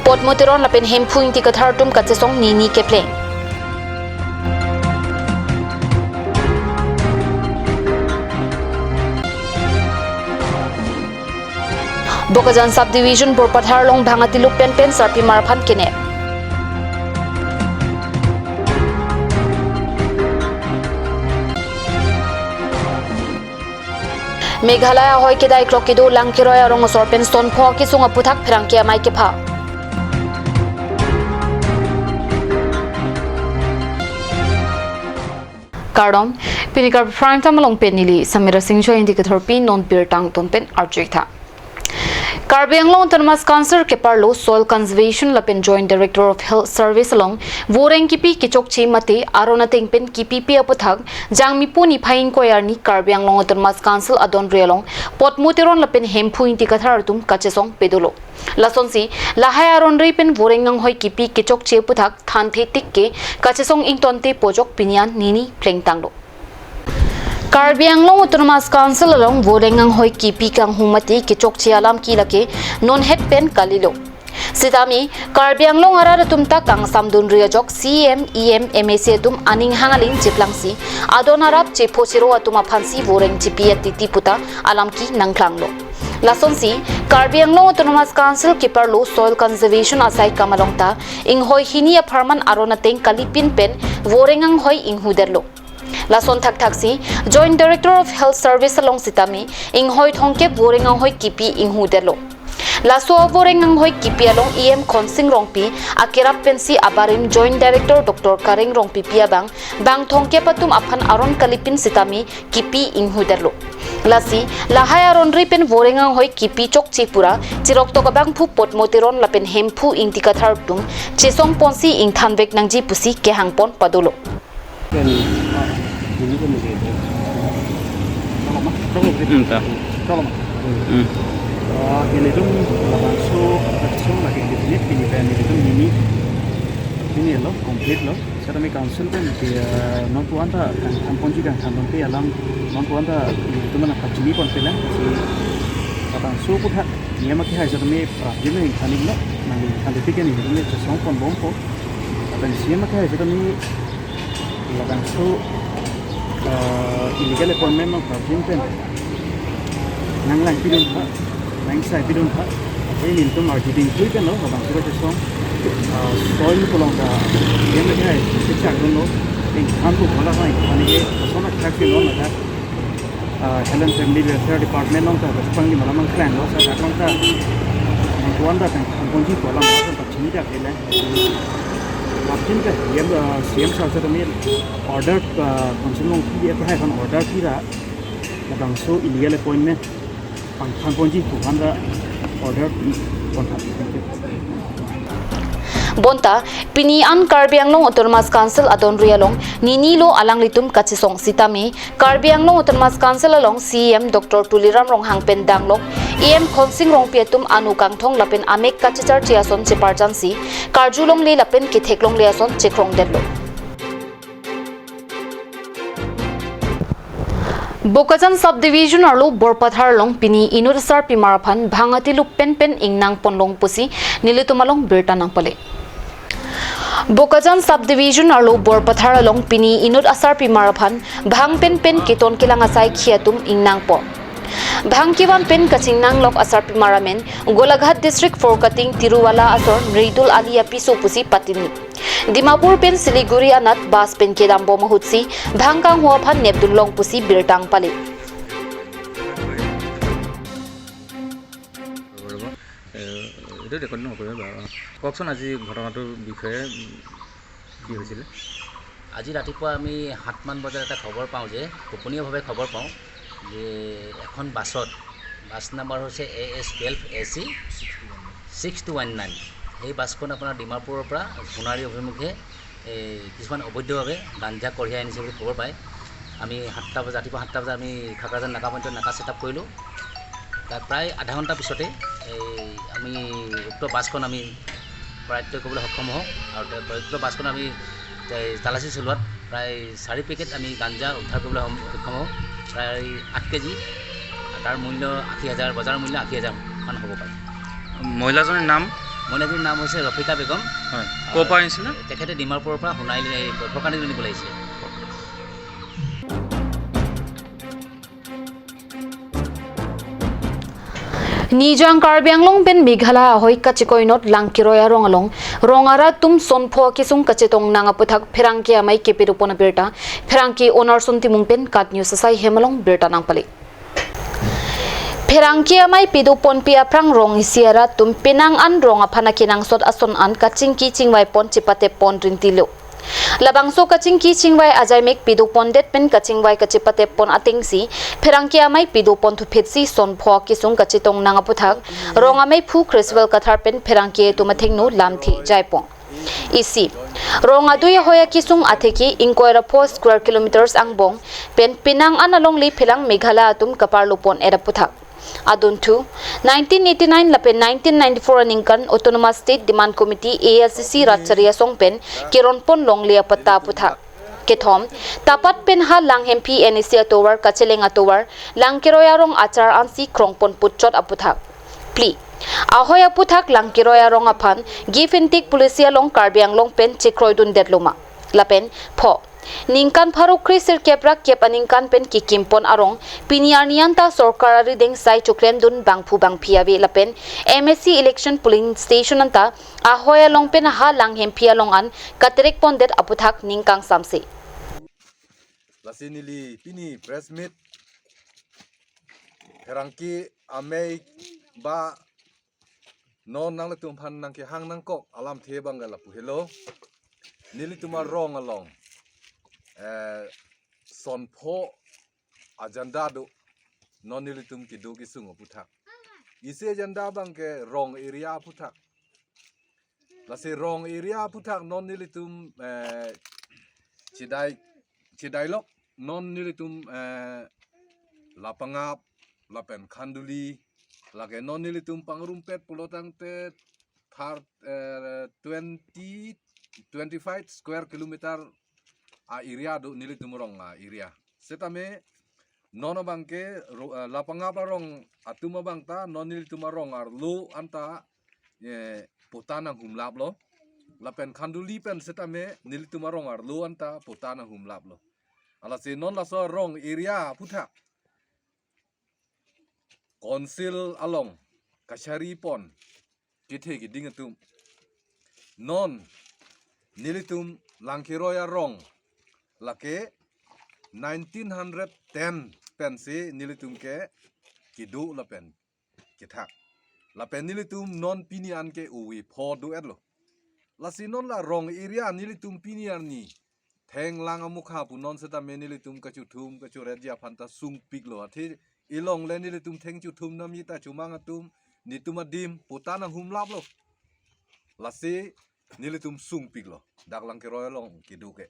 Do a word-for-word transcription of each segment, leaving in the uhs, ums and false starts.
Potmo Teron lapen Hemphu Ingti Kathar atum kachesong nini kepleng. Bokajan Subdivision Borpathar along bhang atilup penpen sarpimar aphan kenep. Meghalaya ahoi kedai klok kedo Langkeroi arong osor pen sonpho kesung aputhak pherangke amei kepha. Kardom, pini Karbi Prime Time along pen neli Samira Singh Joy, Ingti Kathorpi non birta angton pen arju-ik tha. Karbi Anglong Autonomous Council keparlo Soil Conservation lapen Joint Director of Health Service along voreng kipi kechokche mate aron ateng pen kipipi aputhak Jangmipo niphai ingkoi arni Karbi Anglong Autonomous Council adonri along Potmo Teron lapen Hemphu Ingti Kathar atum kachesong pedolo. Lasonsi lahai aronri pen voreng anghoi kipi kechokche aputhak thanthe tik ke kachesong ingtonte pojok pini an nini plengtanglo. Karbi Anglong Autonomous Council along voreng anghoi kipi kanghu mate kechokche alam ke lake nonhet pen kalilo. Sitame Karbi Anglong arat atum ta kangsamdunri ajok C E M, E M, M A C atum aning hang aling cheplangsi adon arap chepho chero atum aphansi voreng chipi atiti puta alam ke nangklanglo. Lasonsi Karbi Anglong Autonomous Council keparlo Soil Conservation asai kam along ta inghoi hini apharman aron ateng kalipin pen voreng anghoi inghudetlo. Lason thakthaksi Joint Director of Health Service along sitame inghoi thomkep voreng anghoi kipi inghudetlo. Laso avoreng anghoi kipi along E M Khonsing Rongpi akerap pensi abarim Joint Director Doctor Kareng Rongpipi abang bang thomkep atum aphan aron kalipin sitame kipi inghudetlo. Lasi lahai aronri pen voreng anghoi kipi chokche pura chiroktok abangphu Potmo Teron lapen Hemphu Ingti Kathar atum chesong ponsi ingthanvek nangji pusi kehang pon padolo. Hmm, ta. Hmm. Ah, ilitum labangso kachesong lake indefinite pini pen ilitum nini, nini lo, complete lo. Sir, ami council pen ke, ah, non puan ta kangthan ponji kangthan ponpe alam, non puan ta ilitum nangpachini ponpe lang. Si labangso aputhak niyam akehai sir, ami prapjin nangthan-iklo, nangthan-ik ke ilitum chesong ponbompo. Lapen C E M akehai sir, ami labangso, ah, illegal appointment nangprapjin pen nanglangpidun tha, nangsaipidun tha. Ilitum arjuding thui pen lo, labangso kachesong, ah, soil pulote, C E M akehai, kechakdunlo, ingthan pu bola ko ingthan-ik ke, koson athak si lo mata, ah, Health and Family Welfare Department along ta, bas pangli malam nangklanglo, sir, dak along ta, nangkuan ta, kangthan ponji pu alam, sir, pachini dak le. Apjin ke, C E M, ah, C E M sir, sir, kami order, ah, Khonsing Rongpi akehai aphan order pira, labangso illegal appointment pangthan ponji pu aphan ta order pi pon tha. Bonta pini an Karbi Anglong Autonomous Council adonri along nini lo alanglitum kachesong sitame Karbi Anglong Autonomous Council along C E M Doctor Tuliram Ronghang pen danglok E M Khonsing Rongpi atum anu kangthong lapen amek kachecharche ason cheparjansi karjulongle lapen ketheklongle ason chekrongdetlo. Bokajan Subdivision arlo Borpathar along pini inut asarpimar aphan bhang atilup penpen ingnang ponlong pusi nelitum along birta nangpale. Bokajan Subdivision arlo Borpathar along pini inut asarpimar aphan bhang penpen keton kelang asai khi atum ingnang pon. Bhang kevan pen kachingnanglok asarpimar amen Golaghat District Forkating Tiruwala asor Mridul Ali apiso pusi patini. Dimapur pen Siliguri anat bus pen kedambom ahutsi bhang kanghu aphan nepdunlong pusi birta nangpale. এ, এইটো ৰেকৰ্ড নকৰিবা। কওকচোন আজি ঘটনাটোৰ বিষয়ে, উম, কি হৈছিলে? আজি ৰাতিপুৱা আমি সাতমান বজাত এটা খবৰ পাওঁ যে, গোপনীয়ভাৱে খবৰ পাওঁ যে এখন বাছত, বাছ নাম্বাৰ হৈছে A S twelve A C six two one nine, সেই বাছখন আপোনাৰ ডিমাপুৰৰ পৰা সোণাৰী অভিমুখে এই কিছুমান অবৈধভাৱে গাঞ্জা কঢ়িয়াই আনিছে বুলি খবৰ পায়। আমি সাতটা বজাত, ৰাতিপুৱা সাতটা বজাত আমি খাকৰাজান নাকা পইণ্টত নাকা ছেটআপ কৰিলোঁ। তাৰ প্ৰায় আধা ঘণ্টা পিছতে এই আমি উক্ত বাছখন আমি কৰায়ত্ত কৰিবলৈ সক্ষম হওঁ আৰু তে-, উক্ত বাছখন আমি এই তালাচী চলোৱাত প্ৰায় চাৰি পেকেট আমি গাঞ্জা উদ্ধাৰ কৰিবলৈ সম-, সক্ষম হওঁ, প্ৰায় আঠ কেজি। তাৰ মূল্য আশী হাজাৰ, বজাৰ মূল্য আশী হাজাৰ মান হ'ব পাৰে। মহিলাজনীৰ নাম? মহিলাটিৰ নাম হৈছে ৰফিকা বেগম। হয়। ক'ৰ পৰা আহিছিলে? তেখেতে ডিমাপুৰৰ পৰা সোণাইলৈ এই ফৰকালি তুলিবলৈ আহিছিলে। Nijang Karbi Anglong pen Meghalaya ahoi kachikoinot Langkeroi arong along rong arat atum sonpho akisung kachetong nang aputhak pherangke amei kepidopon abirta pherangke Onarsum Timung pen KAT News asai hem along birta nangpale. Pherangke amei pidoponpi aphrang rong isi arat atum penang an rong aphan akenangsot ason an kachingki chingvaipon chipateppon rintilo. Labangso kachingki chingvai ajaimek pidopondet pen kachingvai kachipateppon atengsi pherangke amei pidoponthu phitsi sonpho akisung kachetong nang aputhak rong amei phu Chriswell Kathar pen pherangke atum athengno lamthe jaipon. Isi, rong adui ahoi akisung atheke ingkoi ra pho square kilometers angbong pen penang an alongle phelang Meghalaya atum kaparlopon-et aputhak. Adunthu, nineteen eighty-nine lapen nineteen ninety-four aningkan Autonomous State Demand Committee, A S D C rat chari asong pen keronpon longle apatta aputhak. Kethom, tapat pen ha Langhemphi N A C atovar kacheleng atovar Langkeroi arong achar ansi krongpon putchot aputhak. Phli, ahoi aputhak Langkeroi arong aphan give and take policy along Karbi Anglong pen chekroidundet loma. Lapen pho, ningkan pharo kre sirkep ra kep aningkan pen kikimpon arong pini arni anta sorkar arideng sai choklemdun bangphu bangphi ave lapen M A C election polling station anta ahoi along pen ha Langhemphi along an katerekpondet aputhak ning kangsamse. Lasi neli pini press meet pherangke amei ba non nanglitum aphan nangkehang nangkok alamthe abang ke lapu helo. Nelitum arong along eh, sonpho agenda do, non nelitum kedo kesung aputhak. Isi agenda abang ke rong area aputhak. Lasi rong area aputhak non nelitum eh, chedai chedailok non nelitum eh, Lapangap lapen Khanduli, lake non nelitum pangrumpet pulotangte third eh, twenty twenty-five square kilometer a area do nelitum rong a area. Setame non abang ke ro- eh, Lapangap arong atum abang ta non nelitum arong arlo anta eh, patta nanghumlaplo. Lapen Khanduli pen setame nelitum arong arlo anta patta nanghumlaplo. Alasi non laso rong area aputhak council along kachari pon kethe keding atum. Non nelitum Langkeroi arong lake nineteen hundred ten pensi nelitum ke kedo lapen kethak. Lapen nelitum non pini an ke uwi pho do-etlo. Lasi non la rong area nelitum pini arni thenglang amukha pu non setame nelitum kachuthum kachuretji aphan ta sungpiklo. Athe ilongle nelitum thengchuthum namji ta chomang atum netum adim patta nanghumlaplo. Lasi nelitum sungpiklo dak Langkeroi along kedo ke.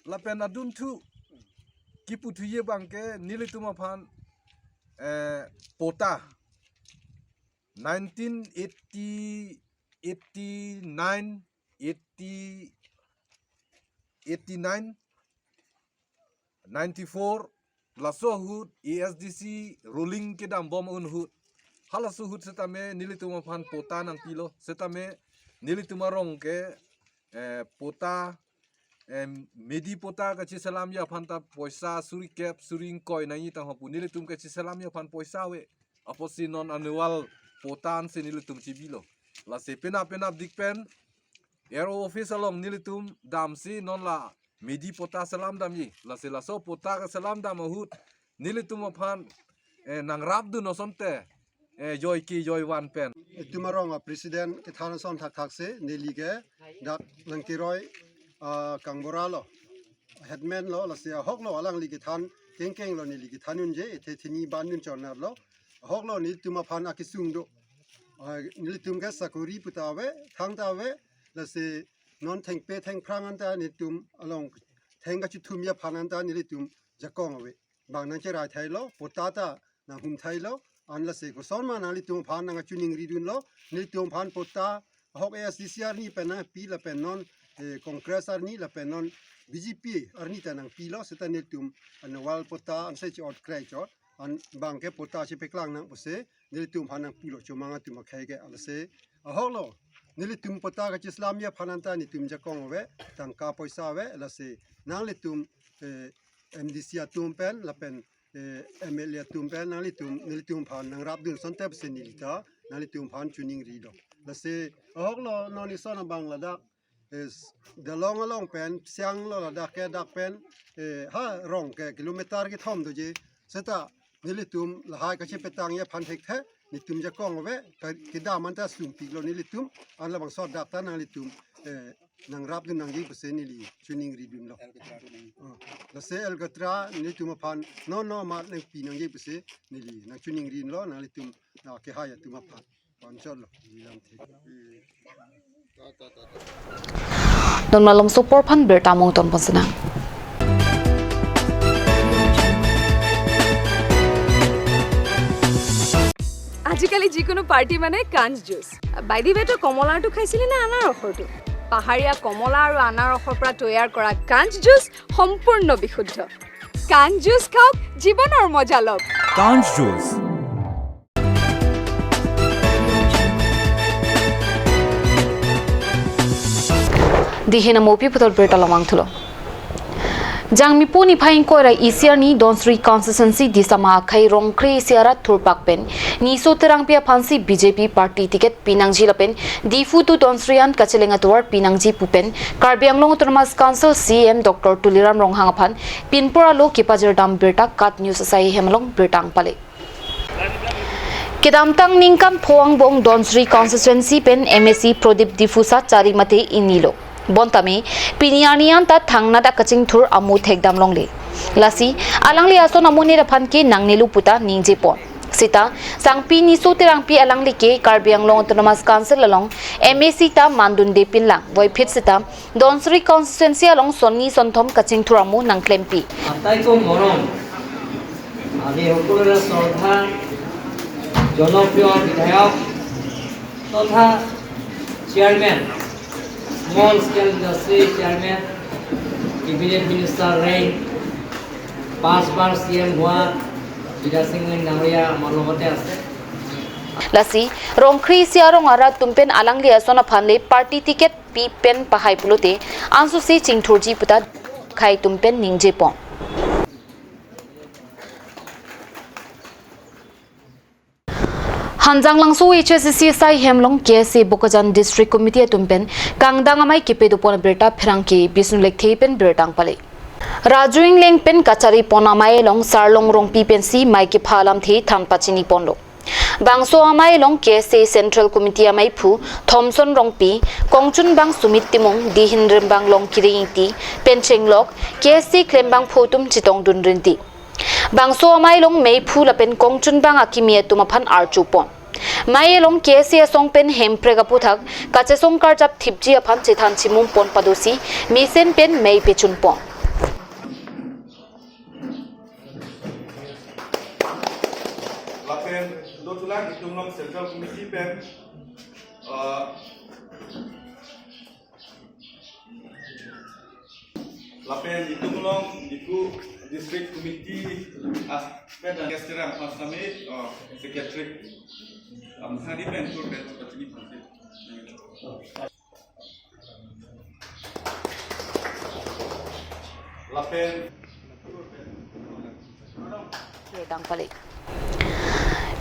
Lapen adunthu kiputhuji abang ke nelitum aphan eh, patta nineteen eighty, eighty-nine, eighty, eighty-nine, ninety-four, laso ahut A S D C ruling kedam bom un ahut. Halaso ahut setame nelitum aphan patta nangpilo. Setame nelitum arong ke eh, patta eh, midi patta kachiselamji aphan ta poisa suri kep suri ingkoi nangji tangho pu nelitum kachiselamji aphan poisa ave. Apotsi non annual patta ansi nelitum chibilo. Lasi penap penapdik pen R O office along nelitum damsi non la midi patta selam damji. Lasi laso patta kaselam dam ahut nelitum aphan eh, nangrapdun asonte eh, joike joivan pen. Itum arong a president kethan ason thakthak si neli ke dak Langkeroi ah, Kangbura lo, headman lo, lasi ahok lo alangli kethan kengkeng lo neli kethan unje, ethe thini ban dun chornar lo. Ahok lo nelitum aphan akesung do. Ah, nelitum ke sakori pu ta ave, thang ta ave, lasi non thengpi thengphrang anta nelitum along theng kachuthumji aphan anta nelitum jakong ave. Bang nangcherai thailo, patta ta nanghum thailo, an lasi koson ma nanglitum aphan nangkachiningri dunlo, nelitum aphan patta ahok A S D C arni pen nangpi lapen non eh, Congress arni lapen non B J P arni ta nangpilo, seta nelitum annual patta ansi chi-ot krei chot, an bang ke patta chepeklang nang pusi nelitum aphan nangpulo chomang atum akhei ke. Alasi ahok lo Nelitum patta kachislamji aphan anta netum jakong ave, tangka poisa ave, lasi nanglitum, eh, M D C atum pen, lapen, eh, M L A atum pen, nanglitum, nelitum aphan nangrapdun asonte pusi neli ta, nanglitum aphan choningrilo. Lasi, ahoklo non ison abang ladak, eh, Darlong along pen, Siang lo ladak ke dak pen, eh, ha rong ke kilometer kethom doji, seta, nelitum lahai kachepetangji aphan thekthe, netum jakong ave, ka-, kedam anta sumpiklo nelitum, an labangso adak ta nanglitum, eh, nangrapdun nangji pusi neli choningridunlo. Oh, lasi Alkatra nelitum aphan, non non amat nangpi nangji pusi neli nangchoningridunlo, nanglitum, ah, kehai atum aphan. Panchotlo, neli lamthe. Don malom sopor aphan birta mungton ponsinang. আজিকালি যিকোনো পাৰ্টি মানে কাঞ্চ juice. By the ৱে, তো কমলাৰটো খাইছিলি নে আনাৰসৰটো? পাহাৰীয়া কমলা আৰু আনাৰসৰ পৰা তৈয়াৰ কৰা কাঞ্চ জুচ সম্পূৰ্ণ বিশুদ্ধ। কাঞ্চ জুচ খাওক, জীৱনৰ মজা লওক। কাঞ্চ juice. Dihin amopi puthot birta lamang thulo. Jangmi pu niphai ingkoi ra isi arni Dhansiri constituency Disama akhei Rongkre isi arat thurpak pen Niso Terangpi aphansi B J P party ticket pinangji lapen Diphu to Dhansiri an kacheleng atovar pinangji pu pen Karbi Anglong Autonomous Council C E M Doctor Tuliram Ronghang aphan pinpur alo kepajirdam birta KAT News asai ahem along birta nangpale. Kedamtang ningkan pho angbong Dhansiri constituency pen M A C Prodip Diphusa chari mate inilo. Bontame, pini arni anta thangnat akachingthur amo thekdam longle. Lasi, alangli ason amonit aphan ke nangnelo puta ningjepon. Sita, sangpi Niso Terangpi alangli ke Karbi Anglong Autonomous Council along M A C ta mandundepinlang, voiphit sita, Dhansiri constituency along sonni sonthom kachingthur amo nangklempi. আটাইতকৈ মৰম, আমি সকলোৰে শ্ৰদ্ধা, জনপ্ৰিয় বিধায়ক তথা chairman, small scale industry chairman, cabinet minister rank, পাঁচবাৰ C M হোৱা বিদ্যা সিং ডাঙৰীয়া আমাৰ লগতে আছে। Lasi, Rongkre isi arong arat atum pen alangli ason aphan le party ticket pi pen pahai pulote, ansosi chingthurji puta akhei atum pen ningjepon. Hanjanglangso H S A C asai ahem along K S A Bokajan District Committee atum pen kangdang amei kepedopon abirta pherangke Bisnu Lekthe pen birta nangpale. Raju Ingleng pen kacharipon amei along Sarlong Rongpi pensi mei kepha alamthe than pachiniponlo. Bangso amei along K S A Central Committee ameiphu Thomson Rongpi, kongchunbang Sumit Timung, dihin rimbang Longkiri Ingti, pen chenglok K S A klembangphu atum chetongdun rinti. Bangso amei along meiphu lapen kongchunbang akimi atum aphan archupon. Mei along K S A asong pen Hemprek aputhak kachesong karjap thipji aphan chethan chimumpon padosi mesen pen mei pechunpon. Lapen dothulang itum along Central Committee pen, ah, lapen itum along Diphu District Committee, ah, pen dan Kestiram Pasnami, ah, Secretary. Am, hari pen tur pen seperti ini. Lapen. Birta nangpale.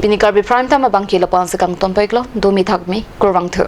Pini Karbi Prime Time abangke lapu-an si kangtonpiklo, domi thakmi, kurvangthu.